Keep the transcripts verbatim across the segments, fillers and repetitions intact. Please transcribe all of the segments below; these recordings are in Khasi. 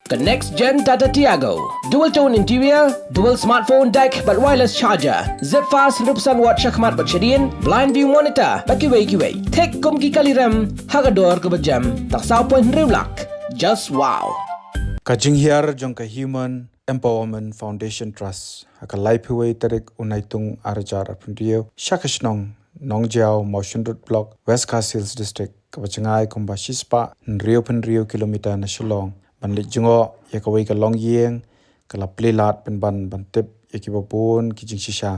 Ka next gen Tata Tiago. Dual tone interior, dual smartphone deck bad wireless charger. Zip fast hynriewphew san watt shakhmat bad shadien, blind view monitor bad kiwei kiwei. Thik kum ki kali rem ha ka dor kaba jem, tang saw point hynriew lak. Just wow. Ka jinghiar jong ka Human Empowerment Foundation Trust ha ka laiphew wei tarik u Naitung ar hajar arphew hynriew sha ka shnong Nongjaw, Mawshynrut Block, West Khasi Hills District, kaba jngai kumba shispah hynriewphew hynriew kilometer na Shillong, ban leit jngoh ïa kawei ka longïing, ka la plie lad pynban ban tip ïa kiba bun ki jingshisha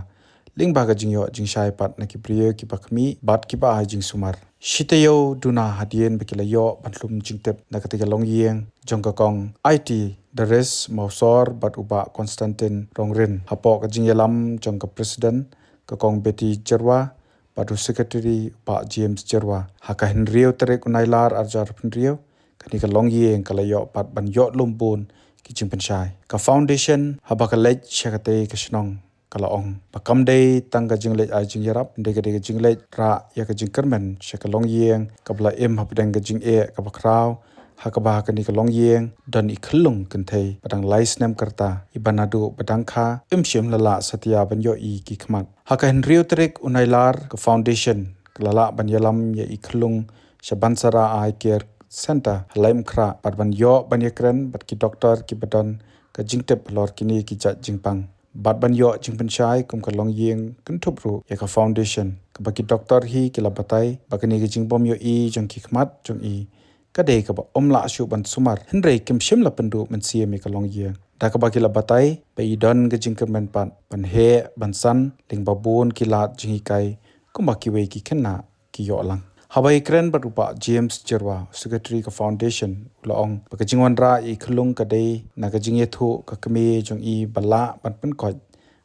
lyngba ka jingïoh jingshai pat na ki briew kiba khmih bad kiba ai jingsumar. Shi taïew duna hadien ba ki la ïoh ban lum jingtip na katei ka longïing jong ka Kong Aiti Daris Mawsor bad u Bah Constantine Rongrin, hapoh ka jingïalam jong ka President, ka Kong Betty Jyrwa, bad u Secretary, u Bah James Jyrwa, ha ka hynriew tarik u Nailar ar hajar arphew hynriew, kane ka longïing ka la ïoh pat ban ïoh lum bun ki jingpynshai. Ka foundation, haba ka leit sha katei ka shnong, ka la ong ba kam dei tang ka jingleit ai jingïarap, hynrei ka dei ka jingleit rah ïa ka jingkyrmen sha ka longïing kaba la im hapdeng ka jingeh kaba khraw, ha kaba ha kane ka longïing don i khyllung kynthei ba dang lai snem ka rta, iba naduh ba dang kha im shym la lah satia ban ïohi ki khmat. Ha ka hynriew tarik u Nailar, ka foundation ka la lah ban ïalam ïa i khyllung sha Bansara Eye Care Center ha Laitumkhrah, bad ban ïoh ban ïakren bad ki doktor kiba don ka jingtip halor kine ki jait jingpang, bad ban ïoh jingpynshai kum ka longïing kynthup ruh ïa ka foundation, kaba ki doktor hi ki la batai ba kane ka jingbym ïohi jong ki khmat jong i ka dei kaba ym lah shuh ban sumar, hynrei kim shym la pynduh mynsiem ïa ka longïing, da kaba ki la batai ba i don ka jingkyrmen pat ban heh ban san lyngba bun ki lad jinghikai kumba kiwei ki khynnah ki ïoh lang. Haba ïakren bad u Bah James Jyrwa, Secretary ka foundation, u la ong ba ka jingwanrah ïa i khyllung ka dei na ka jingïathuh ka kmie jong i ba lah ban pynkoit,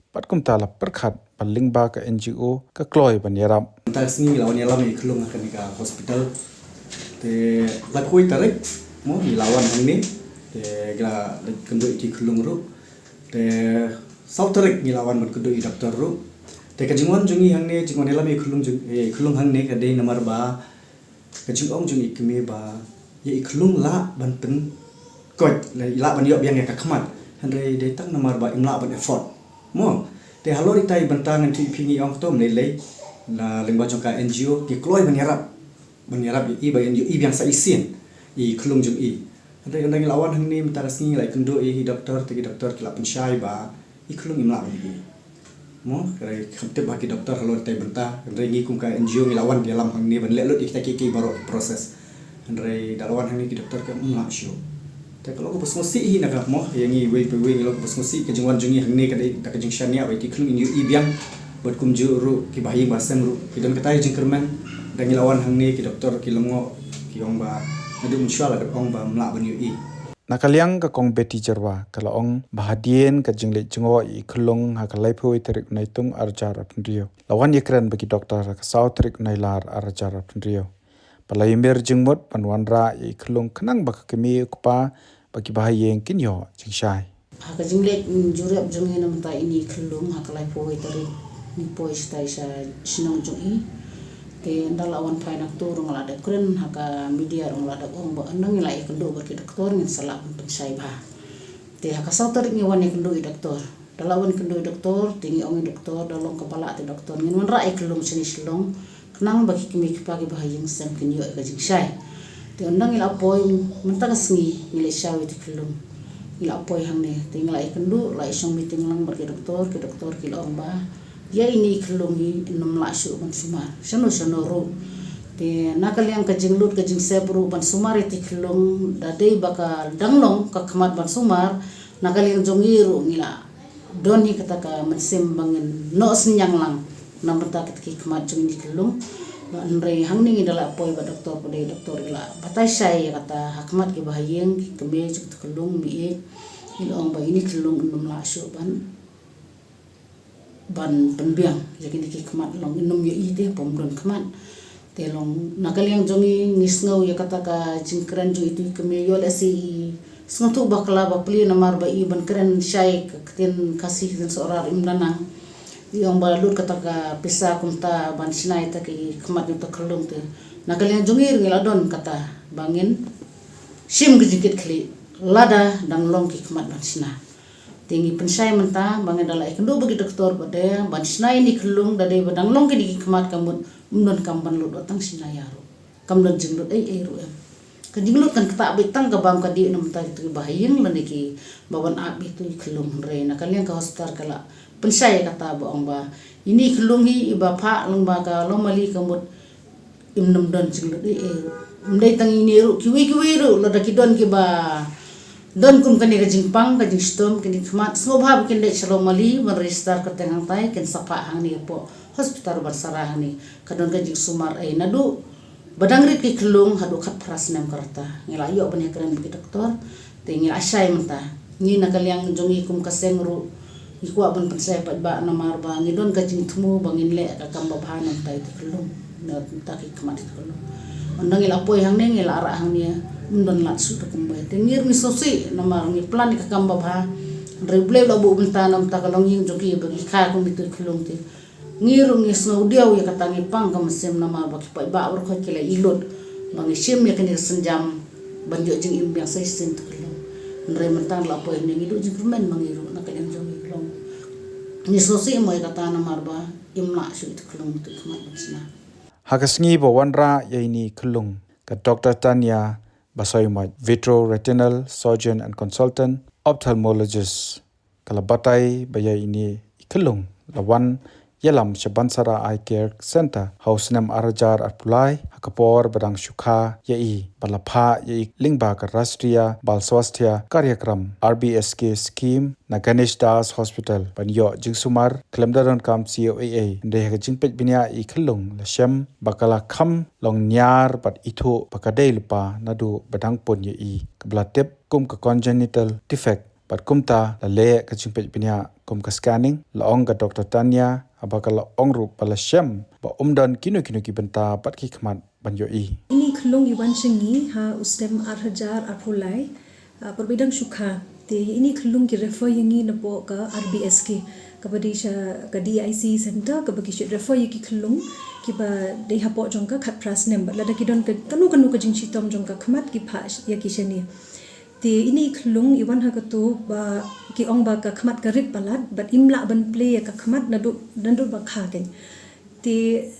bad kumta la pyrkhat ba lyngba ka N G O ka kloi ban ïarap. Mynta ka sngi la wan ïalam ïa i khyllung ha kane ka hospital. Te laiphew tarik mo ngi la wan hangne. Te ngi la kynduh ïa i khyllung ruh. Te saw tarik ngi la wan ban kynduh ïa i doktor ruh. Te ka jingwan jong ngi hangne, jingwan ïalam ïa i khyllung jong, ïa i khyllung hangne ka dei namar ba ka jingong jong i kmie ba ïa i khyllung lah ban pynkoit, lah ban ïoh biang ïa ka khmat. Hynrei dei tang namar ba im lah ban afford. Mo, te halor ita i bynta ngan ïathuh ïa phi, ngi ong to mynlei lei, na lyngba jong ka N G O ki kloi ban ïarap, ban ïarap ïa i ba ïoh i biang sa shisien i khyllung jong i. Hynrei ynda ngi la wan hangne mynta ka sngi ngi la kynduh ïa i doktor, te ki doktor ki la pynshai ba i khyllung im lah ban ïohi. Mo, hynrei kam tip ha ki doktor halor ita i bynta. Hynrei ngi kum ka N G O ngi la wan ïalam hangne ban leh lut ïa kita kiei kiei baroh ki process. Hynrei da la wan hangne ki doktor kim lah shuh. Te ka long kaba sngewsih hi na ka, mo, ïa ngi iwei pa iwei ngi long kaba sngewsih. Ka jingwan jong ngi hangne ka dei da ka jingshaniah ba ita i khyllung in ïohi biang. Bad kumjuh ruh ki bahaïing bahasem ruh ki don kata ka jingkyrmen. Da ngi la wan hangne ki doktor ki lyngngoh, ki ong ba naduh mynshuwa la dep ong ba ym lah ban ïohi. Na ka liang ka Kong Betty Jyrwa ka la ong ba hadien ka jingleit jngoh ïa i khyllung ha ka laiphew tarik u Naitung ar hajar arphew hynriew, la wan ïakren bad ki doktor ha ka saw tarik u Nailar ar hajar arphew hynriew, ba la ïamir jingmut ban wanrah ïa i khyllung khnang ba ka kmie u kpa bad ki bahaïing kin ïoh jingshai. Ha ka jingleit jurip jong ngi na mynta ine i khyllung ha ka laiphew tarik ngi poi shatai sha shnong jong i. Te ynda la wan phai na ktu ruh nga la dep kren ha ka media ruh nga la dep ong ba ynda ngi la ïakynduh bad ki doktor ngin sa lah ban pynshai bha. Te ha ka saw tarik ngi wan ïakynduh i doktor. Da la wan kynduh i doktor te ngi ong i doktor da long kaba lah te doktor ngin wanrah ïa i khyllung shane Shillong khnang ba ki kmie ki kpa ki bahaïing sem kin ïoh ïa ka jingshai. Te ynda ngi la poi mynta ka sngi ngi la shaw ïa i khyllung. Ngi la poi hangne te ngi la ïakynduh, la ïashong meeting lang bad ki doktor, ki doktor ki la ong ba ïa ine i khyllung hi ym lah shuh ban sumar shano shano ruh. Te na ka liang ka jinglut ka jingsep ruh ban sumar ïa i khyllung da dei ba ka dang long ka khmat ban sumar, na ka liang jong ngi ruh ngi la don hi kata ka mynsiem ba ngin noh synñiang lang na bynta kita ki khmat jong ngi ki khyllung. Hynrei hangne ngi da la poi bad doktor, ka dei doktor ki la batai shai ïa kata ha khmat ki bahaïing, ki kmie jong kita ki khyllung, mei, ki la ong ba ine i khyllung ym lah shuh ban ban pynbiang ïa kine ki khmat, long ym ïohi te pom don khmat. Te long na ka liang jong ngi ngi sngew ïa kata ka jingkren jong itu i kmie, ïoh lehse i sngewthuh bakla bapli namar ba i ban kren shai ka ktien Khasi, ktien Sohra im da nang. I ong ba lut kata ka pisa kumta ban shna ïa kita ki khmat ïa kita ki khyllung. Te na ka liang jong ngi ruh ngi la don kata ba ngin shim ka jingkitkhlieh. lada dang long ki khmat ban shna. Te ngi pynshai mynta ba ngi da la ïakynduh bad ki doktor ba dei ban shna ïa ini i khyllung, da dei ba dang long kine ki khmat ka mut ym donkam ban lut wat tang shna ïa ruh. Kam don jinglut ei ei ruh em. Ka jinglut kan ktah beit tang ka bam ka dih na bynta kito kiba ha ïing lane kiba wan ap ïa itu i khyllung, hynrei na ka liang ka hospital ka la pynshai ïa kata ba ong ba ini i khyllung hi iba phah lyngba ka longmali ka mut ym don jinglut ei ei ruh. Ym dei tang ine ruh, kiwei kiwei ruh, lada ki don kiba don kum kane ka jingpang, ka jingshitom, kine ki khmat, sngewbha ba kin leit sha longmali ban register kyrteng hangtai, kin sa phah hangne hapoh hospital Bansara hangne. Ka don ka jingsumar ei naduh ba dang rit ki khyllung haduh khatphra snem ka rta. Ngi la ïoh ban ïakren bad ki doktor, te ngi la shai mynta. Ngi na ka liang jong ngi kum ka seng ruh ngi kwah ban pynshai paidbah namar ba ngi don ka jingthmu ba ngin leh ka kam babha na bynta ito i khyllung, na bynta ki khmat ito i khyllung. Ynda ngi la poi hangne, ngi la rah hangne, ym don lad shuh da kumba. Te ngi ruh ngi sngewsih namar ngi plan ïa ka kam babha. Hynrei U Blei u la buh bynta na bynta ka longïing jong ki ba ki kha kum ito i khyllung te. Ngi ruh ngi sngewdiaw ïa kata, ngi pang ka mynsiem namar ba ki paidbah baroh ki la ïohi lut ba ngi shim ïa kane ka sienjam ban ïoh jingim biang sa shisien ito i khyllung. Hynrei mynta la poi hangne ngi duh jingkyrmen ma ngi ruh na ka liang jong ngi, long. Ngi sngewsih mo ïa kata namar ba im lah shuh ito i khyllung ito i khmat ban shna. Ha ka sngi ba wanrah ïa ini i khyllung, ka Doctor Tanya Basoimoit, vitreoretinal surgeon and consultant ophthalmologist, ka la batai ba ïa ini i khyllung la wan ïalam sha Bansara Eye Care Center ha u snem ar hajar arphew lai, ha ka por ba dang shu kha ïa i, ba la phah ïa i lyngba ka Rashtriya Bal Swasthya Karyakram, R B S K scheme, na Ganesh Das Hospital ban ïoh jingsumar khlem da donkam C O A A. Hynrei ha ka jingpeit bniah ïa i khyllung la shem ba ka la kham long ñiar bad ithuh ba ka dei lypa naduh ba dang pun ïa i, kaba la tip kum ka congenital defect. Bad kumta la leh ka jingpeit bniah kum ka scanning, la ong ka Doctor Tanya, haba ka la ong ruh ba la shem ba ym don kino kino ki bynta bad ki khmat ban ïohi. Ini i khyllung i wan sha ngi ha u snem ar hajar arphew lai, ah, por ba i dang shu kha. Te ini i khyllung ki refer ïa ngi napoh ka R B S K, kaba dei sha ka D I C center, kaba ki shu refer ïa ki khyllung kiba dei hapoh jong ka khatphra snem. Bad lada ki don ka, kano kano ka jingshitom jong ka khmat ki phah ïa ki shane. Te ini i khyllung i wan ha kato ba ki ong ba ka khmat ka rit palat, bad im lah ban plie ïa ka khmat naduh, naduh ba kha kein. Te,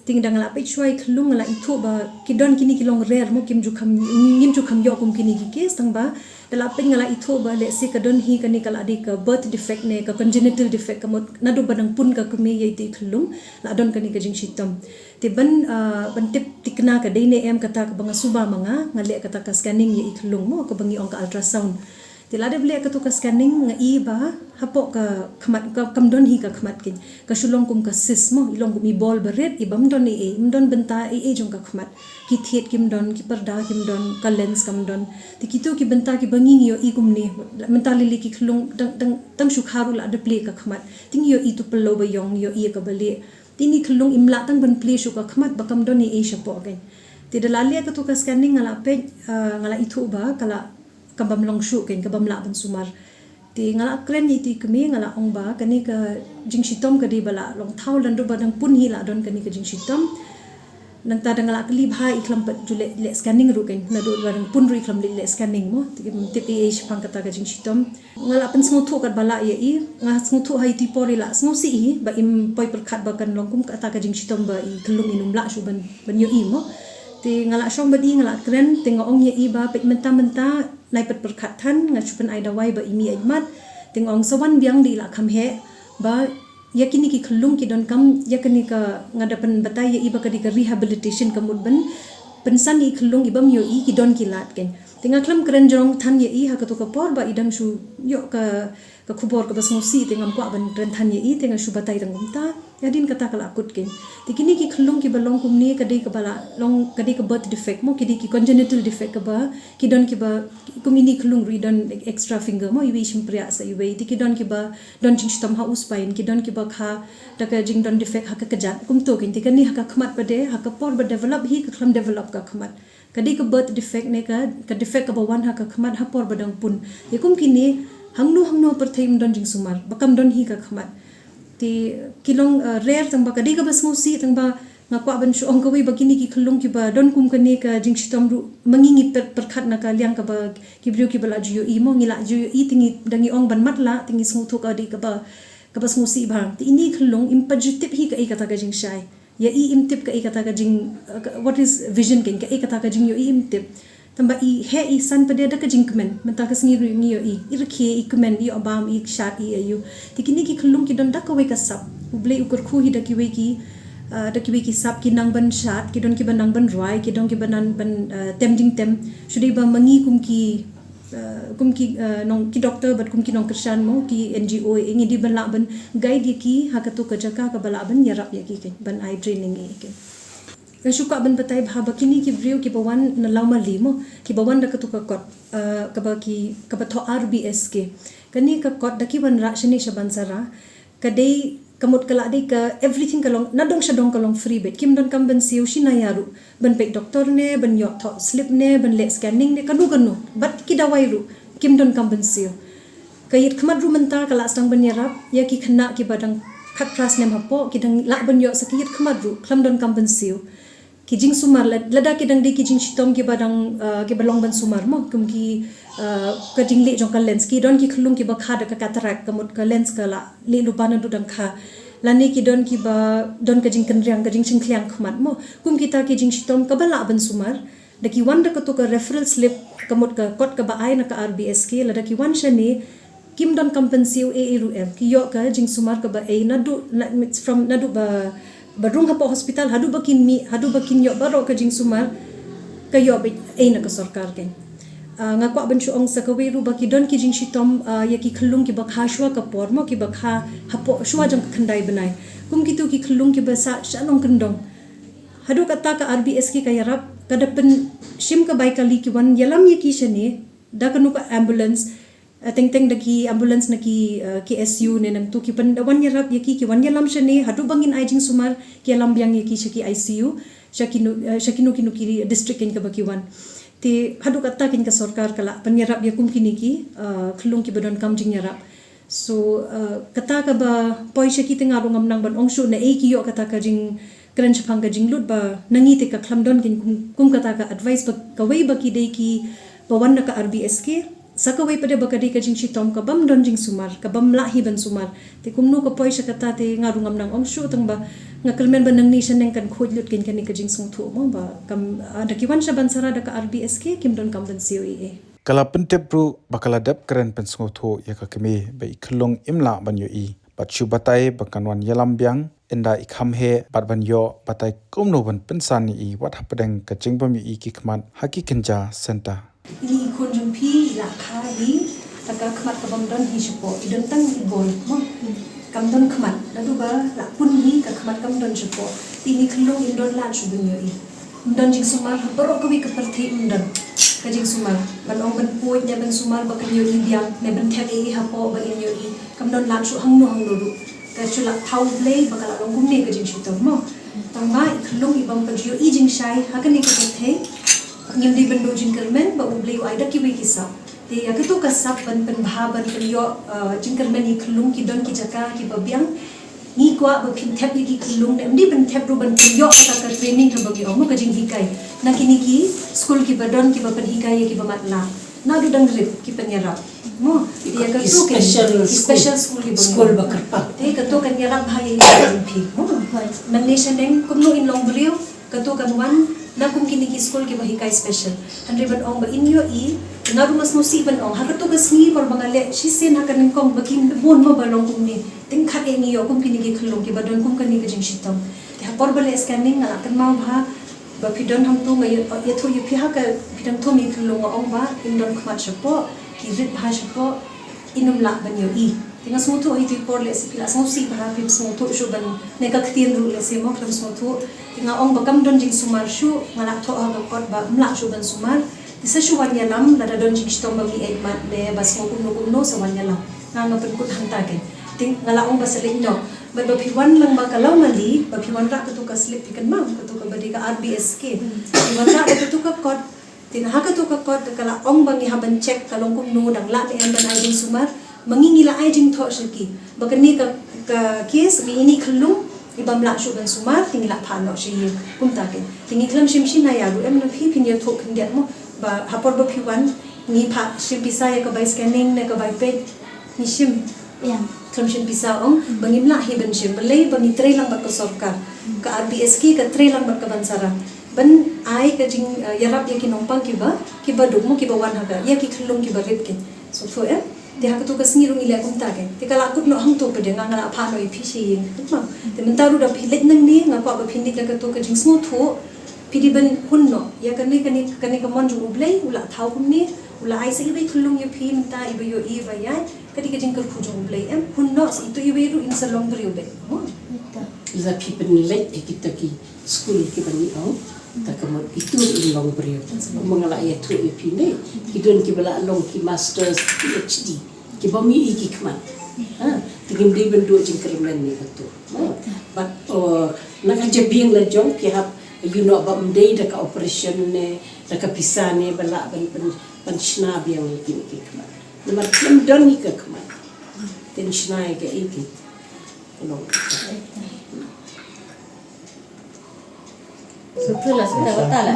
te nga da nga la peit shuwa i khyllung nga la ithuh ba ki don kine ki long rare mo, kim ju kham, ngim ju kham ïoh kum kine ki case, tang ba da la peit nga la ithuh ba lehse ka don hi kane ka la dei ka birth defect ne ka congenital defect, ka mut naduh ba dang pun ka kmie ïa ito i khyllung la don kane ka jingshitom. Te ban, ah, ban tip thikna ka dei ne em kata kaba nga suba ma nga, nga leh kata ka scanning ïa i khyllung mo, kaba ngi ong ka ultrasound. Te lada ba leh kato ka scanning nga i ba hapoh ka khmat ka, kam don hi ka khmat kein. Ka shu long kum ka cyst mo, i long kum i bol ba rit, i bym don ei ei, ym don bynta ei ei jong ka khmat. Ki thied kim don, ki parda kim don, ka lens kam don. Te kito ki bynta kiba ngi ngi ïohi kumne, mynta lili ki khyllung dang, dang, dang shu kha ruh la da plie ka khmat. Te ngi ïohi tu pynlong ba ïong, ngi ïohi ïa kaba lieh. Te ini i khyllung im lah tang ban plie shuh ka khmat ba kam don ei ei shapoh kein. Te da la leh kato ka scanning nga la peit, ah, nga la ithuh ba ka la, kam bam long shuh kein, ka bym lah ban sumar. Te nga la kren ïa ito i kmie nga la ong ba kane ka jingshitom ka dei ba la long thaw, naduh ba dang pun hi la don kane ka jingshitom. Nangta da nga la kylli bha i khlem pat ju leh, leh scanning ruh kein, naduh ba dang pun ruh i khlem leh, leh scanning mo. Te kim tip ei ei shaphang kata ka jingshitom. Nga la pynsngewthuh katba lah ïa i, nga sngewthuh ha ito i por i la sngewsih hi ba im poi pyrkhat ba kan long kum kata ka jingshitom ba i khyllung in ym lah shuh ban, ban ïohi mo. Te nga la shong bad i nga la kren, te nga ong ïa i ba peit mynta mynta nai pat pyrkhat than, nga shu pyn-ai dawai ba i mih i mat. Te nga ong sa wan biang da i la kham heh ba ïa kine ki khyllung ki donkam ïa kane ka, nga da pynbatai ïa i ba ka dei ka rehabilitation, ka mut ban pynsan ïa i khyllung i bym ïohi, ki don ki lad kein. Te nga khlem kren jrong than ïa i ha kato ka por ba i dang shu ïoh ka, ka khubor kaba sngewsih, te ngam kwah ban kren than ïa i, te nga shu batai tang kumta. Hadien kata ka la kut kein. Te kine ki khyllung kiba long kumne ka dei kaba la long, ka dei ka birth defect mo, ki dei ki congenital defect kaba ki don kiba, kum ini i khyllung ruh i don extra finger mo, iwei i shympriah sa iwei. Te ki don kiba don jingshitom ha u spine, ki don kiba kha da ka jingdon defect ha ka kjat, kumto kein. Te kane ha ka khmat pat de, ha ka por ba develop hi ka khlem develop ka khmat. Ka dei ka birth defect ne ka, ka defect kaba wan ha ka khmat ha por ba dang pun. Te kum kine hangno hangno ha pyrthei ym don jingsumar ba kam don hi ka khmat. Te ki long, uh, rare tang ba ka dei kaba sngewsih tang ba Nga kwah ban shu ong kawei ba kine ki khyllung kiba don kum kane ka jingshitom ruh, ma ngi ngi pyrkhat na ka liang kaba ki briew kiba la ju ïohi mo, ngi la ju ïohi te ngi da ngi ong ban matlah te ngi sngewthuh ka dei kaba kaba sngewsih bha. Te ine i khyllung im pat ju tip hi kaei kata ka jingshai. Ïa i im tip kaei kata ka jing, what is vision, kaei kata ka jingïohi im tip. Tangba i heh i san pat de da ka jingkmen, mynta ka sngi ruh ngi ïohi i rkhie, i kmen, i ïoh bam, i shad, i aïu. Te kine ki khyllung ki don da kawei ka sap. U Blei u kyrkhu hi da kiwei ki, da kiwei ki sap, ki nang ban shad, ki don kiba nang ban rwai, ki don kiba nang ban tem jingtem. Shu dei ba ma ngi kum ki kum ki nong, ki doktor bad kum ki nongkyrshan mo, ki N G O, ngi dei ban lah ban guide ïa ki ha kato ka jaka kaba lah ban ïarap ïa ki, ban ai training ïa ki. Nga shu kwah ban batai bha ba kine ki briew kiba wan na Lawmali mo, kiba wan da kato ka kot kaba ki, kaba thoh R B S K. Kane ka kot da ki wanrah shane sha Bansara, ka dei ka mut ka la dei ka everything ka long, na dong sha dong ka long free beit. Kim donkam ban siew shi naia ruh ban peit doktor ne, ban ïoh thoh slip ne, ban leh scanning ne, kano kano bad ki dawai ruh kim donkam ban siew. Ka ïit khmat ruh mynta ka la sdang ban ïarap ïa ki khynnah kiba dang khatphra snem hapoh, ki dang lah ban ïoh sa ka ïit khmat ruh khlem donkam ban siew. Ki jingsumar lada ki dang dei ki jingshitom kiba dang kiba long ban sumar mo, kum ki ka jingleh jong ka lens, ki don ki khyllung kiba kha da ka cataract, ka mut ka lens ka la leh lypa naduh dang kha, lane ki don kiba don ka jingkynriang, ka jingshngkliang khmat mo, kum kita ki jingshitom kaba lah ban sumar. Da ki wan da kato ka referral slip, ka mut ka kot kaba ai na ka R B S K, lada ki wan shane kim donkam ban siew ei ei ruh em, ki ïoh ka jingsumar kaba ei naduh, from naduh ba ba rung hapoh hospital haduh ba kin mih, haduh ba kin ïoh baroh ka jingsumar, ka ïoh beit ei na ka sorkar kein. Nga kwah ban shu ong sa kawei ruh ba ki don ki jingshitom ïa ki khyllung kiba kha shuwa ka por mo, kiba kha hapoh shuwa jong ka khyndai bnai. Kum kito ki khyllung kiba sah sha nongkyndong. Haduh kata ka R B S K ka ïarap, ka da pynshim ka bai kali, ki wan ïalam ïa ki shane da kano ka ambulance, teng teng da ki ambulance na ki K S U ne nangtu, ki pyn da wan ïarap ïa ki, ki wan ïalam shane, haduh ba ngin ai jingsumar ki ïalam biang ïa ki sha ki I C U, sha kino kino ki district kein kaba ki wan. Te haduh kata kein ka sorkar ka la pynïarap ïa kum kine ki khyllung kiba donkam jingïarap. So kata kaba poi sha ki te nga ruh ngam nang ban ong shuh na ei ki ïoh kata ka jingkren shaphang ka jinglut ba na ngi te ka khlem don kein kum kata ka advice ba kawei ba ki dei kiba wan na ka R B S K. Sa kawei pat de ba ka dei ka jingshitom ka bym don jingsumar, ka bym lah hi ban sumar. Te kumno ka poi sha kata te nga ruh ngam nang ong shuh, tangba nga kyrmen ba nangne shaneng kan khuid lut kein kane ka jingsngewthuh mo ba kam da ki wan sha Bansara da ka R B S K kim donkam ban siew ei ei. Ka la pyntip ruh ba ka la dep kren pynsngewthuh ïa ka kmie ba i khyllung im lah ban ïohi bad shu batai ba kan wan ïalam biang ynda i kham heh bad ban ïoh batai kumno ban pynsan ïa i wat hapdeng ka jingbym ïohi ki khmat ha ki kynja center. Ine i khun jong phi i la kha hi da ka khmat ka bym don hi shapoh, i don tang i bor mo, kam don khmat, naduh ba la pun hi ka khmat kam don shapoh. Te ine i khyllung im don lad shuh ban ïohi. Ym don jingsumar ha baroh kawei ka pyrthei, ym don ka jingsumar ban ong ban puid ne ban sumar ba kan ïohi biang ne ban thep ei ei hapoh ba in ïohi. Kam don lad shuh hangno hangno ruh. Ka shu la thaw U Blei ba ka la long kumne ka jingshitom mo. Tangba i khyllung i bym pat ju ïohi jingshai ha kane ka pyrthei. Ngim dei ban duh jingkyrmen ba U Blei u ai da kiwei ki sap. Te ïa kato ka sap ban pynbha ban pynïoh jingkyrmen ïa i khyllung, ki don ki jaka kiba biang. Ngi kwah ba phin thep ïa ki khyllung ne ym dei ban thep ruh, ban pynïoh kata ka training haba ngi ong mo, ka jinghikai na kine ki skul kiba don kiba pynhikai ïa kiba matlah. Naduh dang rit ki pynïarap mo. Te ïa kato ki special skul kiba ngi ong. Te kato kan ïarap bha ïa i khyllung phi mo. Nangne shaneng kumno in long briew, kato kan wan na kum kine ki skul kiba hikai special. Hynrei ban ong ba in ïohi, nga ruh nga sngewsih ban ong ha kato ka sngi por ba nga leh shisien ha ka nyngkong ba ki bun mo ba long kumne. Te khatkhein ngi ïoh kum kine ki khyllung kiba don kum kane ka jingshitom. Te ha por ba leh scanning nga la kynmaw bha ba phi don hangto, nga ïathuh ïa phi ha ka, phi dang thum ïa i khyllung, nga ong ba im don khmat shapoh, ki rit bha shapoh, in ym lah ban ïohi. Te nga sngewthuh ha itu i por lehse phi la sngewsih bha, phim sngewthuh shuh ban ne ka ktien ruh lehse mo, phim sngewthuh. Te nga ong ba kam don jingsumar shuh, nga la thoh ha ka kot ba ym lah shuh ban sumar. Te sa shu wan ïalam, lada don jingshitom ba mih eit mat ne ba sngew kumno kumno sa wan ïalam. Nga nga pynkut hangta kein. Te nga la ong ba sa leit noh. Bad ba phi wan lang ba ka Lawmali, ba phi wanrah kato ka slip, phi kynmaw kato kaba dei ka R B S K. Phi wanrah da kato ka kot, te na ha kato ka kot ka la ong ba ngi hap ban check ka long kumno, dang lah ne em ban ai jingsumar. Ma ngi ngi la ai jingthoh sha ki ba kane ka, ka case, ine i khyllung Ibym lah shuh ban sumar te ngi la phah noh sha ïing kumta ke. Te ngi khlem shim shynna ïa ruh, em na phi phin ïathuh khyndiat mo ba ha por ba phi wan ngi phah shim pisa ïa ka bai scanning ne ka bai peit. Ngi shim. Ïa. Khlem shim pisa ong ba ngim lah hi ban shim, balei ba ngi trei lang bad ka sorkar. Ka R B S K ka trei lang bad ka Bansara ban ai ka jing, eh, ïarap ïa ki nongpang kiba, kiba duk mo, kiba wan ha ka, ïa ki khyllung kiba rit ki. So to, em. Te ha kato ka sngi ruh ngi leh kumta ke. Te ka la kut noh hangto pat de, nga nga la phah noh ïa phi sha ïing. Kumta. Te mynta ruh da phi leit nangne, nga kwah ba phin leit da kato ka jingsngewthuh. Phi dei ban hun noh ïa kane, kane, kane ka mon jong U Blei, u la thaw kumne, u la ai sa iba i khyllung ïa phi mynta, iba ïohi, iba ïai. Ka dei ka jingkyrkhu jong U Blei, em. Hun noh sa, ito iwei ruh in sa long briew beit. Mo. Ita. Ila phi pynleit ïa kita ki skul kiba ngi ong, ta ka mut ito in long briew. Kumba nga la ïathuh ïa phi ne, ki don kiba la long ki masters, ki P H D, kibym ïohi ki khmat. Ha, te ngim dei ban duh jingkyrmen ïa kato. Ha, but, uh, na ka jabieng la jong ki hap ïoh noh, bym dei da ka operation ne da ka pisa ne ba lah ban, ban, ban shna biang ïa kine ki khmat. Namar khlem don ïa ka khmat. Te shna ïa kaei ki. Suthu la, suthu la, ta la.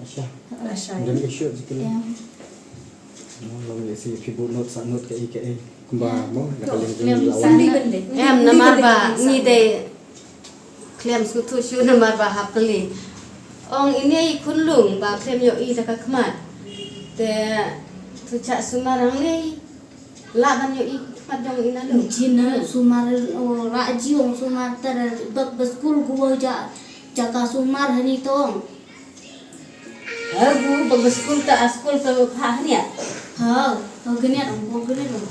Asha. Asha. Don issue sikit. Ya. Mo, long ïa si phi buh note, sa note kaei kaei. Kumba mo, la ka liang jong la wan. Em, namar ba ngi dei khlem sngewthuh shuh namar ba ha pli. Ong ine i khunlung ba khlem ïohi da ka khmat. Te to chah sumar hangne. Lah ban ïohi khmat jong i na lum. Jin na sumar, o, la ji ong sumar ter bak ba skul guwa ja, jaka sumar hani tong. Ha gu bak ba skul ta a skul ta ha hani ya. Ha, ha gani ong, ha gani ong.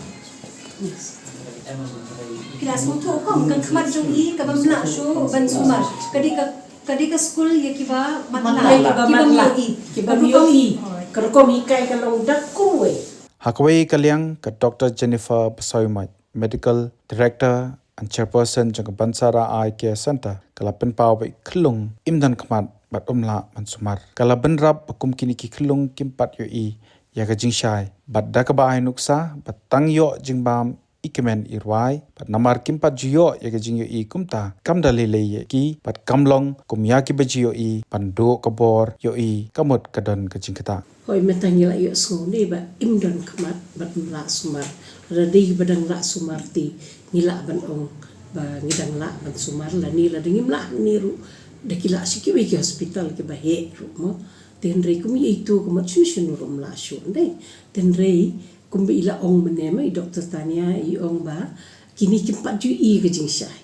Phi la sngewthuh ko, ka khmat jong i kabym lah shuh ban sumar. Ka dei ka, ka dei ka skul ïa kiba matlah, kiba matlah, kiba ïohi. Kiba ïohi. Ka rukom hikai ka long da kumwei. Ha kawei ka liang ka Doctor Jennifer Basaiawmoit, Medical Director and Chairperson jong ka Bansara Eye Care Centre, ka la pynpaw ba i khyllung im don khmat bad um lah ban sumar. Ka la bynrap ba kum kine ki khyllung kim pat ïohi ïa ka jingshai bad da kaba ai nuksa ba tang ïoh jingbam i kmen i rwai, bad namar kim pat ju ïoh ïa ka jingïohi kumta, kam da lei lei ïa ki, bad kam long kum ïa kiba ju ïohi ban duh ka bor ïohi, ka mut ka don ka jingktah. Hooid, mynta ngi la ïohsngew ne ba im don khmat bad ym lah sumar. Lada dei ba dang lah sumar te ngi lah ban ong ba ngi dang lah ban sumar, lane lada ngim lah hangne ruh da ki lah sha kiwei ki hospital kiba heh ruh mo. Te hynrei kum ïa ito ka mut shano shano ruh ym lah shuh, ym dei? Te hynrei kumba i la ong mynne ma i Doctor Tania, i ong ba kine kim pat ju ïohi ka jingshai.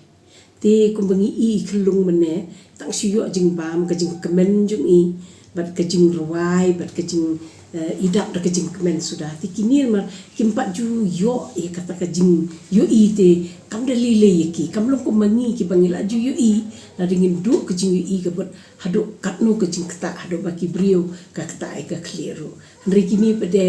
Te kumba ngi ïohi i khyllung mynne, tang shu ïoh jingbam, ka jingkmen jong i bad ka jingrwai bad ka jing, eh, i dap da ka jingkmen suda. Te kine ma kim pat ju ïoh ïa kata ka jingïohi te kam da lei lei ïa ki. Kam long kum ma ngi kiba ngi la ju ïohi, lada ngin duh ka jingïohi ka bud haduh katno ka jingktah, haduh ba ki briew ka ktah ïa ka khlieh ruh. Hynrei kine pat de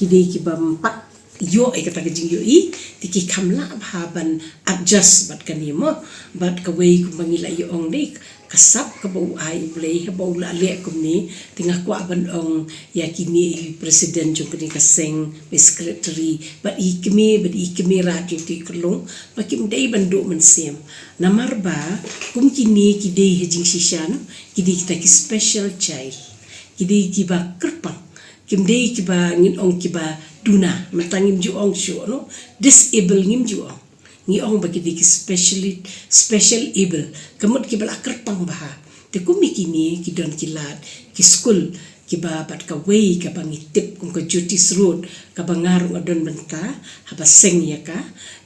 ki dei kibym pat ïoh ïa kata ka jingïohi, te ki kham lah bha ban adjust bad kane mo. Bad kawei kumba ngi la ïa ong dei ka sap kaba u ai U Blei haba u la leh kumne. Te nga kwah ban ong ïa kine i president jong kane ka seng, i secretary bad i kmie, bad i kmie rat jong kito ki khyllung ba kim dei ban duh mynsiem. Namar ba kum kine ki dei ha jingshisha no, ki dei kita ki special child. Ki dei kiba kyrpang. Kim dei kiba ngin ong kiba duna, mynta ngim ju ong shuh no, disable ngim ju ong. Ngi ong ba ki dei ki specially, special able. Ka mut kiba la kyrpang bha. Te kum ïa kine ki don ki lad ki skul kiba, bad kawei kaba ngi tip kum ka Jyoti Srot, kaba nga ruh nga don bynta haba seng ïa ka.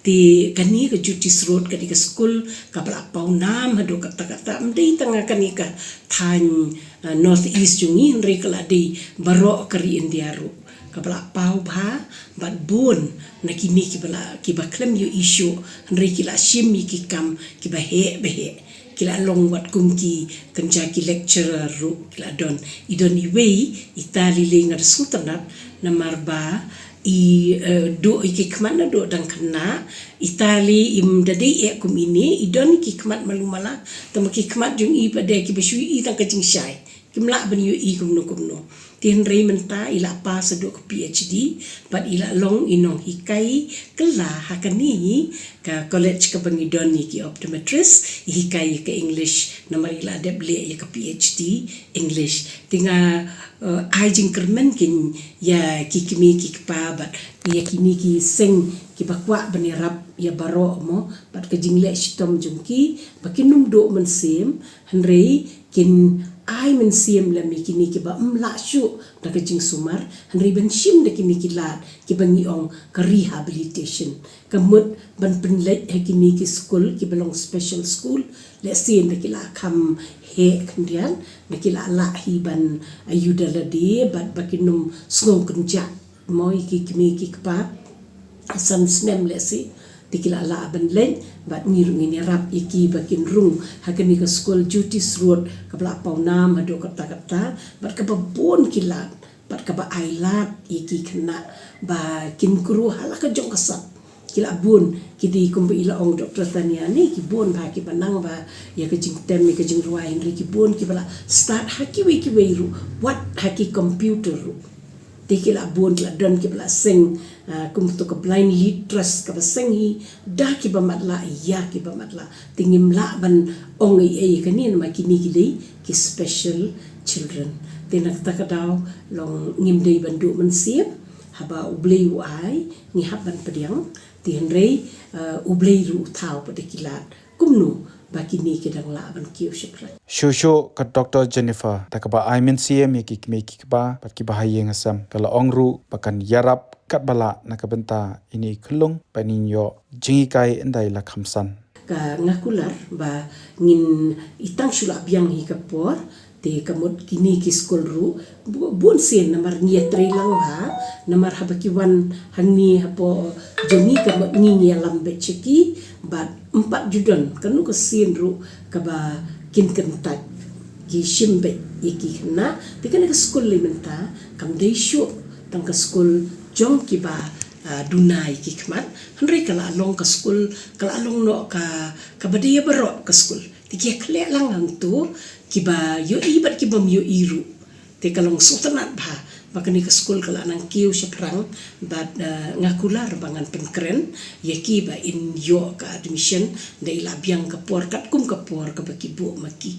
Te kane ka Jyoti Srot ka dei ka skul kaba la paw nam haduh katta katta, ym dei tang ha kane ka thaiñ, eh, North East jong ngi, hynrei ka la dei baroh ka ri India ruh. Kaba la paw bha bad bun na kine kiba la, kiba khlem ïohi shuh, hynrei ki la shim ïa ki kam kiba heh ba heh. Ki la long wat kum ki kynja ki lecturer ruh ki la don. I don iwei, i Tali lei nga da sngewtynnat, namar ba i, eh, duh ïa ki khmat naduh dang khynnah. I Tali im da dei eh kum ine, i don ki khmat malu mala, tangba ki khmat jong i pat de kiba shu ïohi tang ka jingshai. Kim lah ban ïohi kumno kumno. Te hynrei mynta i la pass haduh ka P H D, bad i la long i nonghikai kylla ha kane hi ka college kaba ngi don ïa ki optometrist, i hikai ïa ka English, namar i la dep leh ïa ka P H D English. Te nga, eh, ai jingkyrmen keiñ ïa ki kmie ki kpa bad ïa kine ki seng kiba kwah ban ïarap ïa baroh mo, bad ka jingleh shitom jong ki, ba kin ym duh mynsiem, hynrei kin ai mynsiem lem ïa kine kiba ym lah shuh da ka jingsumar, hynrei ban shim da kine ki lad kiba ngi ong ka rehabilitation. Ka mut ban pynleit ha kine ki skul kiba long special school, lehse da ki la kham heh khyndiat, da ki la lah hi ban ïoh da lade, bad ba kin ym sngew kynjah mo ïa ki kmie ki kpa. San snem lehse te ki la lah ban leit, bad ngi ruh ngin ïarap ïa ki ba kin rung ha kane ka skul Jyotis Road kaba la paw nam haduh katta katta, bad kaba bun ki lad, bad kaba ai lad ïa ki khynnah ba kin grow ha la ka jong ka sap. Ki la bun, ki dei kumba i la ong Doctor Tania ne, ki bun bha kiba nang bha ïa ka jingtem, ïa ka jingrwai, hynrei ki bun kiba la start ha kiwei kiwei ruh, wat ha ki computer ruh. Te ki la bun, ki la don kiba la seng, ah, kum to ka blind lead trust, kaba seng hi da kiba matlah ïa kiba matlah. Te ngim lah ban ong ei ei kane namar kine ki dei ki special children. Te na kata ka daw long ngim dei ban duh mynsiem, haba U Blei u ai ngi hap ban pdiang. Te hynrei, ah, U Blei ruh u thaw pat da ki lad kumno ba kine ki dang lah ban kiew shaphrang. Shuh shuh ka Doctor Jennifer, da kaba ai mynsiem ïa ki kmie ki kpa bad kiba ha ïing ha sem, ka la ong ruh ba kan ïarap katba lah na ka bynta ine i khyllung, ba ngin ïoh jinghikai ynda i la kham san. Ka nga kular ba ngin, i tang shu la biang hi ka por, te ka mut kine ki skul ruh bu-, bun sien namar ngi ïatrei lang bha, namar haba ki wan hangne hapoh jong ngi ka mut ngi, ngi ïalam beit sha ki, bad ym pat ju don kano ka sien ruh kaba kin kyntait, ki shim beit ïa ki khynnah. Te kane ka skul lei mynta kam dei shuh tang ka skul jong kiba, ah, duna ïa ki khmat, hynrei ka la long ka skul, ka la long noh ka, kaba dei ïa baroh ka skul. Te ki ïakhleh lang hangto, kiba ïohi bad kibym ïohi ruh. Te ka long sngewtynnat bha ba kane ka skul ka la nang kiew shaphrang, bad, eh, nga kular ba ngan pynkren ïa ki ba in ïoh ka admission, da i la biang ka por katkum ka por kaba ki buh ma ki.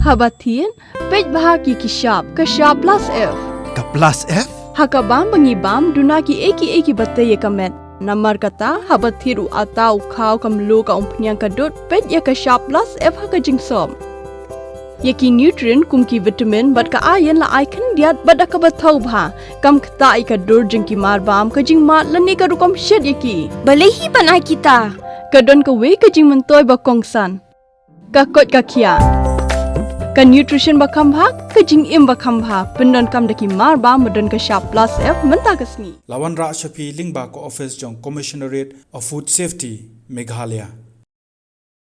Haba thied, peit bha ki ki shap, ka shap plus F. Ka plus F? Ha ka bam ba ngi bam, duna ki ei ki ei kiba tei ïa ka met. Namar kata, haba thied u atta, u khaw, ka mluh, ka umphniang, ka dud, peit ïa ka shap plus F ha ka jingsop. Ïa ki nutrient kum ki vitamin bad ka iron la ai khyndiat bad da kaba thaw bha. Kam ktah ïa ka dur jong ki mar bam, ka jingmad lane ka rukom shet ïa ki. Balei hi ban ai kita? Ka don kawei ka jingmyntoi ba kongsan. Ka koit ka khiah. Ka nutrition ba kham bha, ka jingim ba kham bha. Pyndonkam da ki mar bam ba don ka shap plus F mynta ka sngi. La wanrah sha phi lyngba ka office jong Commissionerate of Food Safety, Meghalaya.